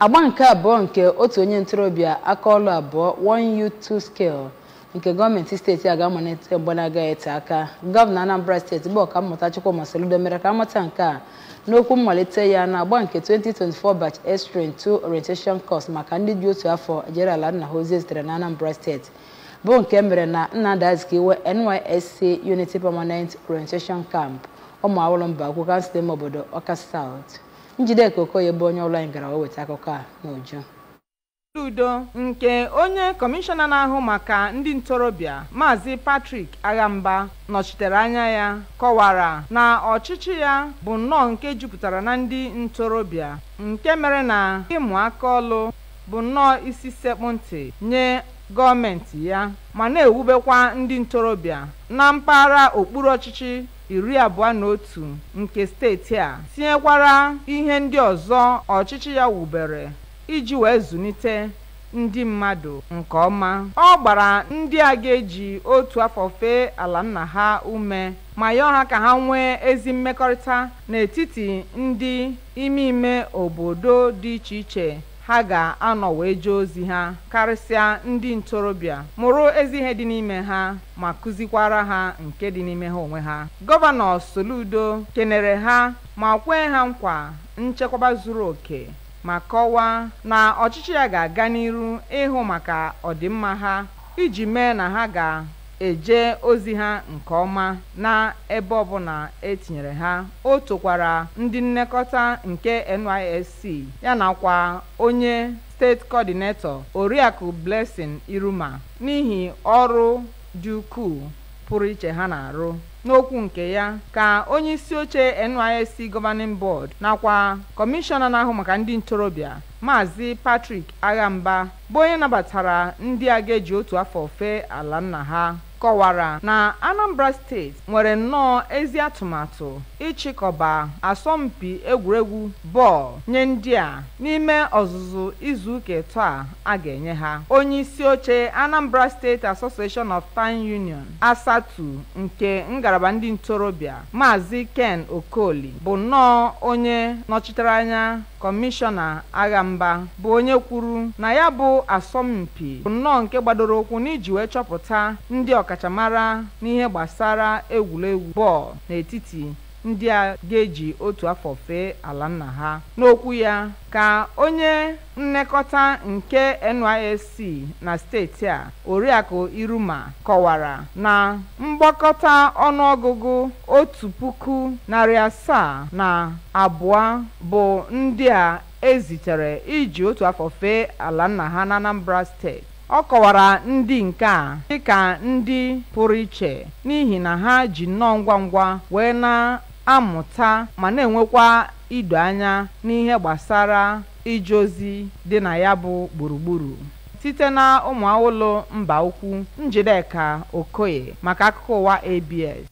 Agba nke abụọ nke otu onye ntorobịa aka ọlụ abụọ, One Youth Two Skill, nke gọọmenti steeti a ga-amalite mgbe na-agaghị ete aka. Gọvanọ Anambra Steeti bụ Ọkammụta Chukwuma Soludo mere ka amata nke a n'okwu mmalite ya na agba nke 2024 Batch S Train 2 Orientation Course maka ndị ji otu afọ jere ala nna ha ozi zitere na Anambra Steeti, bụ nke mere na Nnamdi Azikiwe NYSC Unity Permanent Orientation Camp, Ụmụawụlụ Mbaukwu, kansụl ime obodo Ọka South. Njideka Okoye bụ onye ụlọ anyị gara wee weta akụkọ a n'uju. Udo nke onye kọmishọna na-ahụ maka ndị ntorobịa, Maazị Patrick Aghamba, nọchitere anya ya, kọwara na ọchịchị ya bụ nnọọ nke jupụtara na ndị ntorobịa, nke mere na ịmụ aka ọlụ bụ nnọọ isi sekpụ ntị nye gọọmenti ya, ma na-ewubekwa ndị ntorobịa na mpaghara okpuru ọchịchị 21 nke steeti a, tinyekwara ihe ndị ọzọ ọchịchị ya wubere iji wee zụlite ndị mmadụ nke ọma. Ọ gbara ndị a ga-eji otu afọ fee ala nna ha ume ma yọọ ha ka ha nwee ezi mmekọrịta n'etiti ndị ime ime obodo dị iche iche ha ga-anọ wee jee ozi ha, karịsịa ndị ntorobịa, mụrụ ezi ihe dị n'ime ha ma kụzikwara ha nke dị n'ime ha onwe ha. Gọvanọ Soludo kenere ha ma kwee ha nkwa nchekwaba zuru oke, ma kọwaa na ọchịchị ya ga-aga n'iru ịhụ maka ọdịmma ha iji mee na ha ga-eje ozi ha nke ọma na ebe ọbụla etinyere ha. O tokwara ndị nnekọta nke NYSC ya nakwa onye steeti coordinator, Oriakụ Blessing Iruma, n'ihi ọrụ dị ukwuu pụrụ iche ha na-arụ. N'okwu nke ya ka onye isi oche NYSC Governing Board nakwa kọmishọna na-ahụ maka ndị ntorobịa, Maazị Patrick Aghamba, bụ onye nabatara ndị a ga-eji otu afọ fee ala nna ha, kọwara na Anambra Steeti nwere nnọọ ezi atụmatụ ịchịkọba asọmpi egwuregwu bọọlụ nye ndị a n'ime ọzụzụ izuụka 3 a a ga-enye ha. Onye isi oche Anambra State Association of Town Union, ASATU, nke ngalaba ndị ntorobịa, Maazị Ken Okoli, bụ nnọọ onye nọchitere anya kọmishọna Aghamba, bụ onye kwuru na ya bụ asọmpi bụ nnọọ nke gbadoro ụkwụ n'iji wee chọpụta ndị ọkachamara n'ihe gbasara egwuregwu bọọlụ n'etiti ndị a ga-eji otu afọ fee ala nna ha. N'okwu ya ka onye nnekọta nke NYSC na steeti a, Oriakụ Iruma, kọwara na mgbakọta ọnụọgụgụ 1,702 bụ ndị a ezitere iji otu afọ fee ala nna ha na Anambra Steeti. Ọ kọwara ndị nke a dịka ndị pụrụ iche n'ihi na ha ji nnọọ ngwa ngwa wee na-amụta ma na-enwekwa ido anya n'ihe gbasara ije ozi dị na ya bụ gburugburu. Site na Ụmụawụlụ Mbaukwu, Njideka Okoye maka akụkọ ụwa ABS.